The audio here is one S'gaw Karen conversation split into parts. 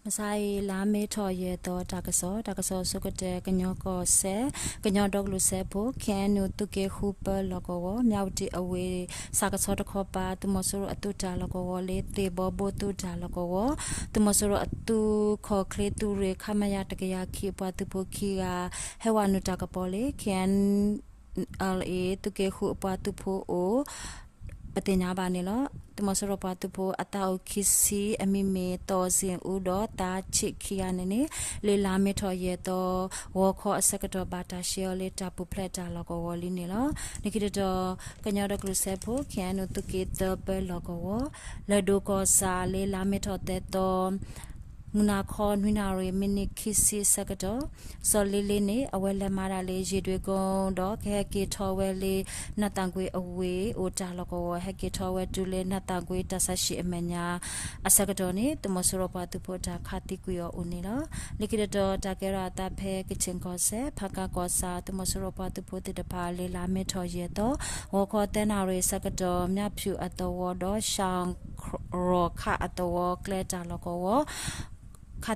မုၢ်ဆါအံၤ လါမ့ၤထီၣ်ယဲၢ်သီ တၢ်ကစီၣ်, တၢ်ကစီၣ်အဆိကတၢၢ် ကညီကီၢ်စဲၣ် ကညီဒီကလုာ်စၢဖှိၣ် ခ့ၣ်အဲၣ်ယူၣ် သုးက့ဃုပၢလီၢ်ကဝီၤ မၠးဝတံၣ်အဝ့ၢ် စးကဆီတခီပၤ သုးမီၤစိရိၤအသုးတၢ်လီၢ်ကဝီၤလၢ သ့ၣ်ဘီဘိသုးတၢ်လီၢ်ကဝီၤ သုးမီၤစိရိၤအသုးခီၣ်ချ့သုးရ့ၣ် ခမရ တကယၤခံအပှၤသုးဖိခံဂၤ ဟဲဝဲနုာ်တၢ်ကပီၤလၢ ခ့ၣ်အဲၣ်ယူၣ် လၢ သုးက့ဃုအပှၤသုးဖိအိၣ် ပသ့ၣ်ညါဘၣ်န့ၣ်လီၤ. သုးမီၤစိရိၤပှၤသုးဖိအသးအိၣ်ခံဆံ အမံၤမ့ၢ်သီၣ်စ့ၣ်အူဒီးသးဆံးခံဂၤန့ၣ်န့ၣ် လၢလါမ့ၤထီၣ်ယဲၢ်သီ ဂီၤခီအဆၢကတီၢ်ဘၣ်တၢ်ရှဲအီၤလၢတၢ်ပူၤဖျဲးတၢ်လီၢ်ကဝီၤလံန့ၣ်လီၤ. လၢခံတတီၤ ကညီဒီကလုာ်စၢဖှိၣ် ခ့ၣ်အဲၣ်ယူၣ် သုးက့သၢပၢလီၢ်ကဝီၤ လၢၢ်ဒိၣ်ကီၢ်ဆၣ် လၢလါမ့ၤထီၣ်သၢသီ မုၢ်နၤခီနွံနၣ်ရံၣ် မံးနံးခံဆံအဆၢကတီၢ် စီၤလ့လ့န့ၣ် အဝဲလဲၤမၤတၢ်လၢ ယ့ၣ်ဒွ့ကိ ဒီးကဟဲက့ၤထီၣ်ဝဲလၢ နၢ်သၣ်ကွ့အဝ့ၢ်အိၣ်တၢ်လီၢ်ကဝီၤ ဟဲက့ၤထီၣ်ဝဲတုၤလၢနၢ်သၣ်ကွ့တၢ်ဆါဟံၣ်အမဲာ်ညါ အဆၢကတီၢ်န့ၣ် သုးမီၤစိရိၤပှၤသုးဖိတၢ်ခးသံကွံာ်အီၤအိၣ်န့ၣ်လီၤ. လၢခံတတီၤ တၢ်ကဲထီၣ်အသးဖဲ ကခ့ၣ်ကီၢ်စဲၣ် ဖးကၣ်ကီၢ်ဆၣ် သုးမီၤစိရိၤပှၤသုးဖိသ့ၣ်တဖၣ် လၢလါမ့ၤထီၣ်ယဲၢ်သီ ဂီၤခီသၢနၣ်ရံၣ်အဆၢကတီၢ် မၠၣ်ဖၠူၣ်အသဝီဒီး ရှၣ်ရီၣ်ခၣ်အသဝီ ကျဲတၢ်လီၢ်ကဝီၤ ခး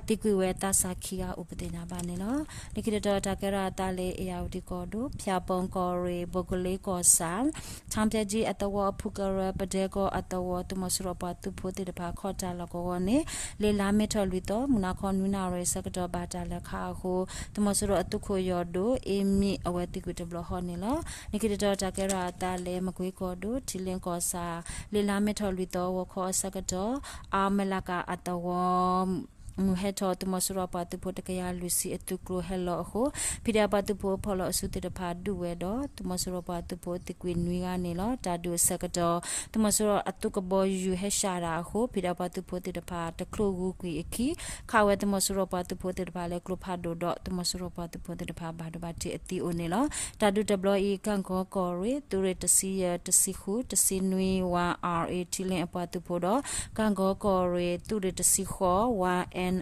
သံကွံာ်ဝဲသးစၢ်ခံဂၤအိၣ်ပသ့ၣ်ညါဘၣ်န့ၣ်လီၤ. လၢခံတတီၤ တၢ်ကဲထီၣ်အသးလၢ အ့ၣ်ယၣ်ဝတံၣ်ကီၢ်ဒိၣ် ဖၠၣ်ပိၣ်ကီၢ်ရ့ၣ် ဘိၣ်ကလ့ကီၢ်ဆၣ် ထၣ်ဖၠဲကၠံအသဝီအဖုကရၢ ပဒဲကီအသဝီ သုးမီၤစိရိၤပှၤသုးဖိသ့ၣ်တဖၣ် ခီတၢ်လီၢ်ကဝီၤန့ၣ် လၢလါမ့ၤထီၣ်လွံၢ်သီ မုၢ်နၤခီနွံနၣ်ရံၣ်အဆၢကတီၢ် ဘၣ်တၢ်လဲၤခးအဃိ သုးမီၤစိရိၤအသုးခိၣ်ယီၢ်ဒိၣ် အ့မံၣ် အဝဲသံကွံာ်တဘျီဃီန့ၣ်လီၤ. လၢခံတတီၤ တၢ်ကဲထီၣ်အသးလၢ မကွ့ကီၢ်ဒိၣ် ထံလ့ကီၢ်ဆၣ် လၢလါမ့ၤထီၣ်လွံၢ်သီ ဂီၤခီအဆၢကတီၢ် အမလးကၣ်အသဝီ မုၢ်ဟဲထီၣ် သုးမီၤစိရိၤပှၤသုးဖိတကယၤလွံၢ်ဆံအသုးကျိၤဟဲလီၤအဃိ ဖံးဒဲးပှၤသုးဖိ ဖီၣ်လီၤအစုသ့ၣ်တဖၣ်ဒုးဝဲဒီး သုးမီၤစိရိၤပှၤသုးဖိသံကွံာ်နွံဂၤန့ၣ်လီၤ. တၢ်ဒုးအဆၢကတီၢ် သုးမီၤစိရိၤအသုးကဘီယူၤဟဲၡးတၢ်အဃိ ဖံးဒဲးပှၤသုးဖိသ့ၣ်တဖၣ် တချုးဂုာ်ကွံာ်အခံ ခးဝဲသုးမီၤစိရိၤပှၤသုးဖိသ့ၣ်တဖၣ်လၢကျိဖးဒိၣ်ဒီး သုးမီၤစိရိၤပှၤသုးဖိသ့ၣ်တဖၣ် ဘၣ်ဒိဘၣ်ထံးအသံအိၣ်န့ၣ်လီၤ. တၢ်ဒုးတဘျီအံၤ ကၣ်ကီကီၢ်ရ့ၣ် သုးရ့ၣ်တဆံယဲၢ် တဆံဃု တဆံနွံ ဝါ အၣ်ရ့ၣ် ထံလ့အပှၤသုးဖိဒီး ကၣ်ကီကီၢ်ရ့ၣ် သုးရ့ၣ်တဆံဃိး ဝါ အၣ်အၣ်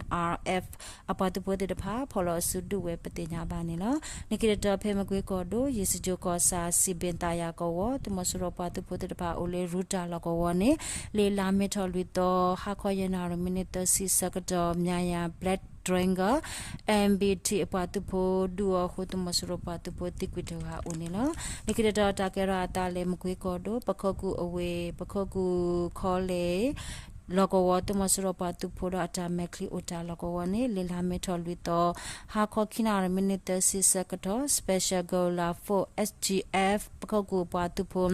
အၣ် အပှၤသုးဖိသ့ၣ်တဖၣ် ဖီၣ်လီၤအစုဒုးဝဲပသ့ၣ်ညါဘၣ်န့ၣ်လီၤ. လၢခံတတီၤ ဖဲမကွ့ကီၢ်ဒိၣ် ယ့ၣ်စကြိၣ်ကီၢ်ဆၣ် စံးဘ့ၣ်သးယၤကဝီၤ သုးမီၤစိရိၤပှၤသုးဖိသ့ၣ်တဖၣ်အိၣ်လၢရူတၢ်လီၢ်ကဝီၤန့ၣ် လၢလါမ့ၤထီၣ်လွံၢ်သီ ဟါခီယဲၢ်နၣ်ရံၣ် မံးနံးသၢဆံအဆၢကတီၢ် မၠၣ်ယၣ် Black Dragon အ MBT အပှၤသုးဖိဒုးအီၤအဃိ သုးမီၤစိရိၤပှၤသုးဖိသံကွံာ်တဂၤအိၣ်န့ၣ်လီၤ. လၢခံတတီၤ တၢ်ကဲထီၣ်အသးလၢ မကွ့ကီၢ်ဒိၣ် ပခိၣ်ကူၣ်အဝ့ၢ် ပခိၣ်ကူၣ်ခီလဲၣ် လီၢ်ကဝီၤ သုးမီၤစိရိၤပှၤသုးဖိဒီးအတၢ်မဲာ်ချံအိၣ်တၢ်လီၢ်ကဝီၤန့ၣ် လၢလါမ့ၤထီၣ်လွံၢ်သီ ဟါခီခံနၣ်ရံၣ် မံးနံးသၢဆံအဆၢကတီၢ် Special Guerrilla Force SGF ပခိၣ်ကူၣ်ပှၤသုးဖိ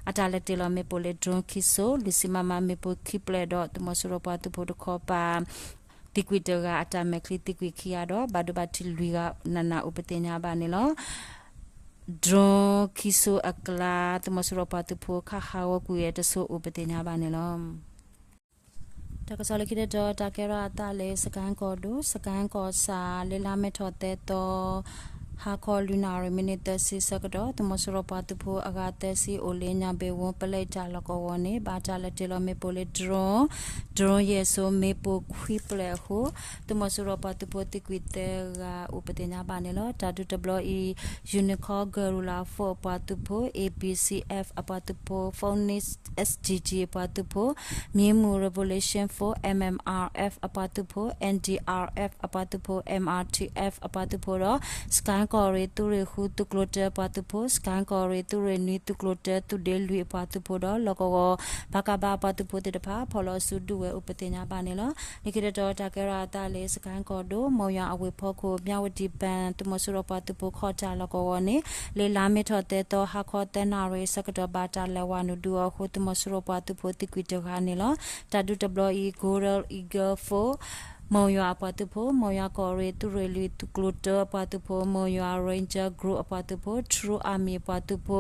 အတၢ်လဲၤတ့ၢ်လီၤမ့ၣ်ပိၢ်လၢ drone ခံစိၤ လွံၢ်ဆံ MM မ့ၣ်ပိၢ်ခံဖျၢၣ်ဒီး သုးမီၤစိရိၤပှၤသုးဖိတခီပၤ သံကွံာ်တဂၤ အတၢ်မဲာ်ချံသံကွံာ်ခံဂၤဒီး ဘၣ်ဒိဘၣ်ထံးလွံၢ်ဂၤနးနးအိၣ်ပသ့ၣ်ညါဘၣ်န့ၣ်လီၤ. drone ခံစိၤအကျါ သုးမီၤစိရိၤပှၤသုးဖိ ခးဟးဂီၤကွံာ်ဝဲတစိၤအိၣ်ပသ့ၣ်ညါဘၣ်န့ၣ်လီၤ. တၢ်ကစီၣ်လၢခံတတီၤ တၢ်ကဲထီၣ်အသးလၢ စကဲၣ်ကီၢ်ဒိၣ် စကဲၣ်ကီၢ်ဆၣ် လၢလါမ့ၤထီၣ်သၢသီ ဟါခီလွံၢ်နၣ်ရံၣ် မံးနံးသၢဆံအဆၢကတီၢ် သုးမီၤစိရိၤပှၤသုးဖိအဂၤသၢဆံအိၣ်လၢ ညၣ်ဘ့ၣ်ဝူ ပလဲတၢ်လီၢ်ကဝီၤန့ၣ် ဘၣ်တၢ်လဲၤတ့ၢ်လီၤမ့ၣ်ပိၢ်လၢ drone drone ယဲၢ်စိၤမ့ၣ်ပိၢ်ခွံဖျၢၣ်အဃိ သုးမီၤစိရိၤပှၤသုးဖိသံကွံာ်သၢဂၤအိၣ်ပသ့ၣ်ညါဘၣ်န့ၣ်လီၤ. တၢ်ဒုးတဘျီအံၤ Unicorn Guerrilla Force အပှၤသုးဖိ ABCF အပှၤသုးဖိ Phoenix SGG အပှၤသုးဖိ မြင်းမူ Revolution Force MMRF အပှၤသုးဖိ NDRF အပှၤသုးဖိ MRTF အပှၤသုးဖိဒီး စကဲၣ်ကီၢ်ရ့ၣ် သုးရ့ၣ်ဃုသုးကျိၤတၢအပှၤသုးဖိ စကဲၣ်ကီၢ်ရ့ၣ် သုးရ့ၣ်နွံသုးကျိၤတၢ သုးဒ့လွံၢ်အပှၤသုးဖိဒီး လီၢ်ကဝီၤ ပကဘ အပှၤသုးဖိသ့ၣ်တဖၣ် ဖီၣ်လီၤအစုဒုးဝဲအိၣ်ပသ့ၣ်ညါဘၣ်န့ၣ်လီၤ. လၢခံတတီၤ တၢ်ကဲထီၣ်အသးလၢ စကဲၣ်ကီၢ်ဒိၣ် မိၢ်ယွၤအဝ့ၢ်ဖီခိၣ် မြဝတီဘဏ် သုးမီၤစိရိၤပှၤသုးဖိခီၣ်တၢ်လီၢ်ကဝီၤန့ၣ် လၢလါမ့ၤထီၣ်သၢသီ ဟါခီသၢနၣ်ရံၣ်အဆၢကတီၢ် ဘၣ်တၢ်လဲၤဝဲနုာ်ဒုးအီၤအဃိ သုးမီၤစိရိၤပှၤသုးဖိသံကွံာ်တဂၤန့ၣ်လီၤ. တၢ်ဒုးတဘျီအံၤ Golden Eagle Force မိၢ်ယွၤအပှၤသုးဖိ မိၢ်ယွၤကီၢ်ရ့ၣ် သုးရ့ၣ်လွံၢ်သုးကျိၤတၢအပှၤသုးဖိ မိၢ်ယွၤ Ranger Group အပှၤသုးဖိ True Army အပှၤသုးဖိ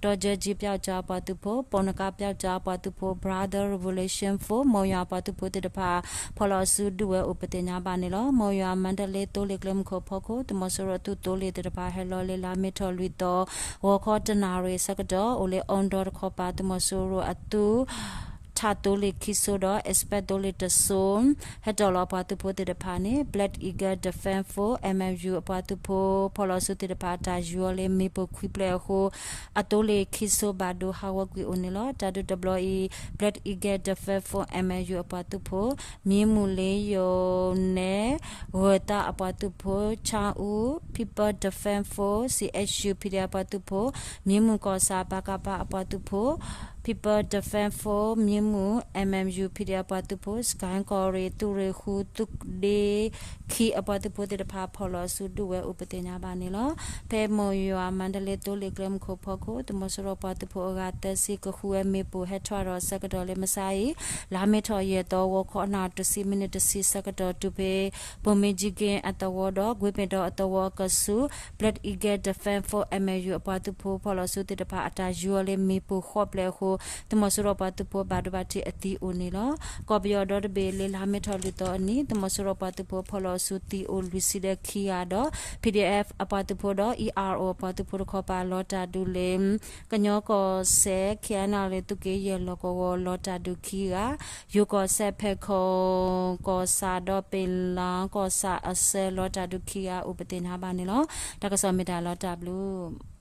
ဒီး Jersey ပျောက်ကျားအပှၤသုးဖိ ပိာ်နကါပျောက်ကျားအပှၤသုးဖိ Brother Revolution Force မိၢ်ယွၤအပှၤသုးဖိသ့ၣ်တဖၣ် ဖီၣ်လီၤအစုဒုးဝဲအိၣ်ပသ့ၣ်ညါဘၣ်န့ၣ်လီၤ. မိၢ်ယွၤ မါဒလ့ သိလ့ၣ်ကျဲမုၢ်ခိၣ်ဖီခိၣ် သုးမီၤစိရိၤအသုးသိလ့ၣ်သ့ၣ်တဖၣ် ဟဲလီၤလၢလါမ့ၤထီၣ်လွံၢ်သီ ဂီၤခီတနၣ်ရံၣ်အဆၢကတီၢ် အိၣ်လၢအီဒီတခီပၤ သုးမီၤစိရိၤအသုး ထးသိလ့ၣ်ခံစိဒီး Express သိလ့ၣ်တစိ ဟဲတီၣ်လီၤအပှၤသုးဖိသ့ၣ်တဖၣ်န့ၣ် Black Eagle Defense Force MLU အပှၤသုးဖိ ဖီၣ်လီၤစုသ့ၣ်တဖၣ် အတၢ်ယူၤအီၤလၢမ့ၣ်ပိၢ်ခွံဖျၢၣ်အဃိ အသိလ့ၣ်ခံစိဘၣ်ဒိဟးဂီၤကွံာ်အိၣ်န့ၣ်လီၤ. တၢ်ဒုးတဘျီအံၤ Black Eagle Defense Force MLU အပှၤသုးဖိ မံမုၢ်လ့ယိၤနဲ ဂၢၢ်သးအပှၤသုးဖိ ဆၣ်အူ People Defense Force CHU PDF အပှၤသုးဖိ မံမုၢ်ကီၢ်ဆၣ် ပကဖ အပှၤသုးဖိ People Defense Force မံမုၢ် MMU PDF အပှၤသုးဖိ စကဲၣ်ကီၢ်ရ့ၣ် သုးရ့ၣ်ဃု သုးဒ့ခံအပှၤသုးဖိသ့ၣ်တဖၣ် ဖီၣ်လီၤစုဒုးဝဲအိၣ်ပသ့ၣ်ညါဘၣ်န့ၣ်လီၤ. ဖဲမိၢ်ယွၤ မါဒလ့သိလ့ၣ်ကျဲမုၢ်ခိၣ်ဖီခိၣ် သုးမီၤစိရိၤပှၤသုးဖိအဂၤသၢဆံ ကဃုဝဲမ့ၣ်ပိၢ်ဟဲထီၣ်ဒီးဆၢကတီၢ်လၢမဆါအံၤ လါမ့ၤထီၣ်ယဲၢ်သီ ဂီၤခီနၣ်ရံၣ်တဆံ မံးနံးတဆံဆၢကတီၢ်တုၤဖဲ ပိၢ်မ့ၢ်ကၠံက့အသဝီဒီး ကွ့မဲၣ်ဒီအသဝီအကဆူး Black Eagle Defense Force MLU အပှၤသုးဖိဖီၣ်လီၤစုသ့ၣ်တဖၣ် အတၢ်ယူၤအီၤလၢမ့ၣ်ပိၢ်ဃိးဖျၢၣ်အဃိ သုးမီၤစိရိၤပှၤသုးဖိဘၣ်ဒိဘၣ်ထံးအသံအိၣ်န့ၣ်လီၤ. ကီၢ်ပယီၤဒီတဘ့ၣ်လၢလါမ့ၤထီၣ်လွံၢ်သီအနံၤ သုးမီၤစိရိၤပှၤသုးဖိဖီၣ်လီၤစုသံအိၣ်လွံၢ်ဆံဒီးခံဂၤဒီး PDF အပှၤသုးဖိဒီး ERO အပှၤသုးဖိတခီပၤလီၤတၢ်ဒုးလၢ ကညီကီၢ်စဲၣ် KNLA သုးက့ယဲၢ်လီၢ်ကဝီၤလီၤတၢ်ဒုးခံဂၤ, ယိၤကီၢ်စဲၣ် ဖဲခိၣ်ကီၢ်ဆၣ်ဒီး ပ့ၤလီကီၢ်ဆၣ်အဆၢလီၤတၢ်ဒုးခံဂၤအိၣ်ပသ့ၣ်ညါဘၣ်န့ၣ်လီၤ. တၢ်ကစီၣ်မ့ၢ်တၢ်လီၤတၢ်ဘျုး